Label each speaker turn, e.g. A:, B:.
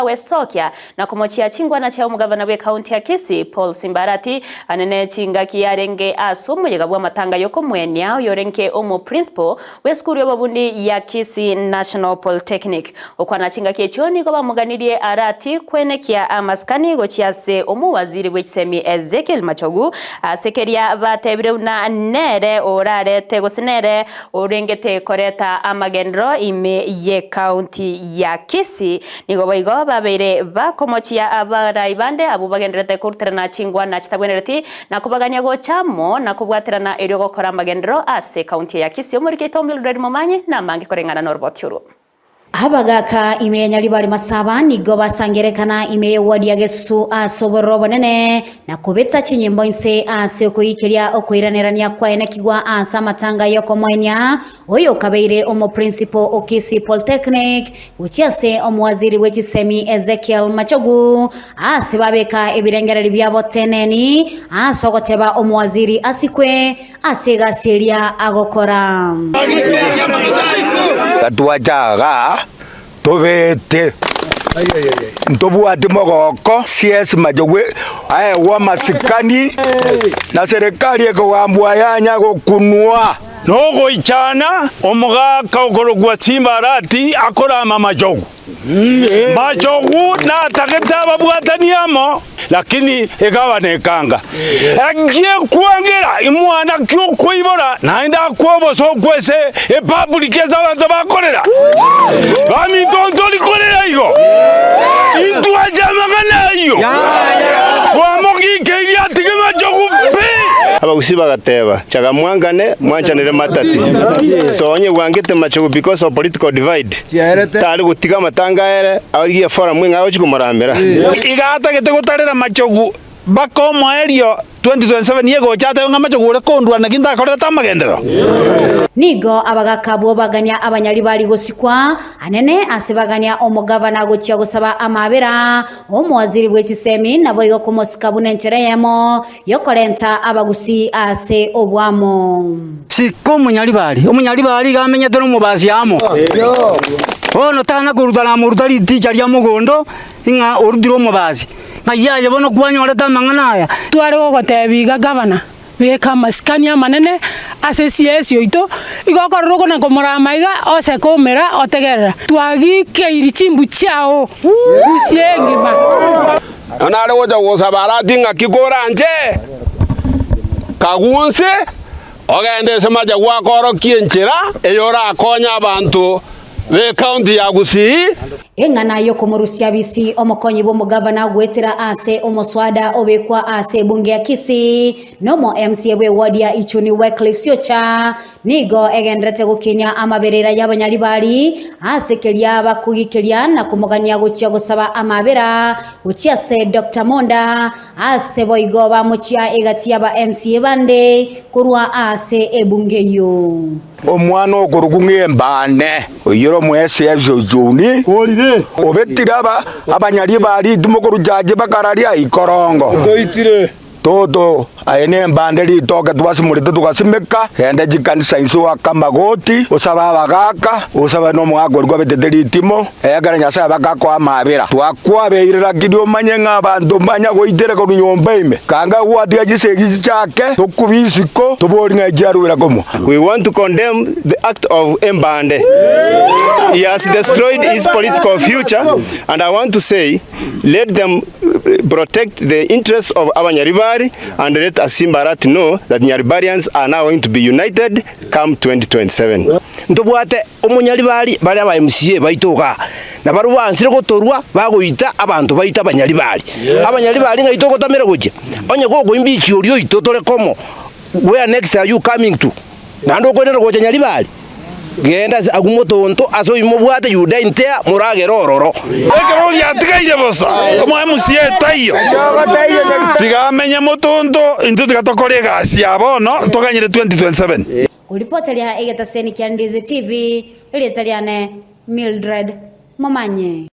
A: Gwesokia na komochia chingwana chia omogavana bw'ekaunti ya Kisii, Paul Simbarati, anene chingaki yarenge ase omoyega bw'amatanga y'okomwenia oyorenge omoprinciple bw'esukuru y'obobundi ya Kisii National Polytechnic. Gokwana chingaki echio nigo bamoganirie Arati kwenekia amasikani gochia ase omowaziri bw'echisemi Ezekiel Machogu ase keria batebire buna nere orarete gose nere orengete koreta amagenderero ime y'ekaunti ya Kisii. Nigo boigo babeire bakomochia abarai bande abwo bagendererete koruterana chingwana chitabwenereti, na kobagania gocha amo na kobwaterana erio gokora amagenderero ase ekaunti ya Kisii. Omoriki oito Mildred Momanyi namange koreng'ana noroboti orwo.
B: Abagaaka ime ya Nyaribari Masaba nigo basangerekana ime y'eward ya Gesusu ase obororo obonene na kobeta chinyimbo inse ase okoikeria okoiranerania kwaenekigwa ase amatanga y'okomoenia oyokabeire omoprinciple o Kisii Polytechnic Gochia ase omowaziri bwe chisemi Ezekiel Machogu, aase babeka ebirengererio biabo teneni ase ogoteba omowaziri asikwe ase egasi eria agokora.
C: Twacha igaa tobete ntobwati mogoko CS Machogu aegwe amasikani na serikali ekogambwa yanya gokunwa.
D: Nogoichana omogaka okorokwa Simbarati akorama amachogu. Machogu natagete ababwatani amo, lakini ekaba nekanga. Egekwangera imwana ki okoibora naende akwe obosooku ase epublic ase abanto bakorera. Baminto ntori korera igo. Intwanche amang'ana ayio. Twamogikeirie atige machogu pi.
E: Abagusii bagateba, Chaga mwangane, mwanchanere matati. So onye bwangete machogu because of political divide, tari gotiga amatanga aere, arigie eforum eng'ao agochi komoramera.
D: Iga atagete gotarera machogu mpaka omoerio 2027 egocha atebe ng'a machogu ore kondua naki ntakorerete amagenderero.
B: Nigo abagaka abwo bagania abanyaribari gosikwa anene ase bagania omogavana gochia gosaba amabera omowaziri bwe chisemi naboigo komosika buna enchera eyemo Y'okorenta abagusii ase obwamo.
F: Sika omonyaribari, omonyaribari iga amenyete nomobasi amo. Bono tana koruta namoruta riticha ria mogondo, ng'a orutire omobasi, ng'ai aye bono kwanyorete amang'ana aya?
G: Tware gogotebia iga gavana, beka amasikani amanene ase esiesi oito, igo okorora okona komorama iga, ose komera otegerera, twagikeiri chimbu chiao gusii engima.
H: Na nare gocha gosaba Arati ng'aki koranche, kagunse, ogende ase macha gwakorokia enchera eye orakonye abanto b'ecounty ya Gusii.
B: Eng'ana y'okomorusia bisi omokonyi bw'omogavana goetera ase omoswada obekwa ase ebunge ya Kisii na omo MCA bw'eward ya Ichuni Wycliffe Siocha Nigo egenderete gokinia amaberera y'abanyaribari ase keria bakogikeria na komogania gochia gosaba amabera gochia ase Doctor Monda ase boigo bamochia egati y'aba MCA bande korwa ase ebunge eyio.
C: Omwana okorokwa ng'embane, oyio ore omoeseasi o Juni, obetire abanyaribari ritimo korwa Chache bakararia ikorongo. Toto, aye nembande ritoke twasimorete togasimeka, genda chikanisa inse oake amagoti, osabe abagaaka, osabe nomogaka oria kwabetete ritimo, ekero Nyasae abakakoa amabera. Twakwabeire lakini omanye ng'a abanto mbanya goitera korwa nyomba ime. Kanga gwatiga chisegi chichake, tokubie isiko, tobori ng'a echiarwera komoa.
E: We want to condemn the act of Embande. He has destroyed his political future and I want to say let them protect the interests of our Nyaribari and let Asimba Arati know that Nyaribarians are now going to be united come 2027.
I: Ntobwate omonyaribari bare aba MCA baito igaa, na barabwo baansire gotorua bagoita abanto baito abanyaribari. Abanyaribari ng'ai togotamera gochia? Onye gokoimbichia oria oito tore komo, where next are you coming to? Naende okoirana gocha Nyaribari, genda ase agwo motonto ase oyio mobwate Yuda intea, moragere ororo.
D: Ekero giatigaire bosa, omoemusia taiyo, tiga amenye motonto, intwe tiga tokore egasi ya bono toganyere 2027.
B: Koripoteria egetaseni kia Ndizi TV, erieta riane Mildred Momanyi.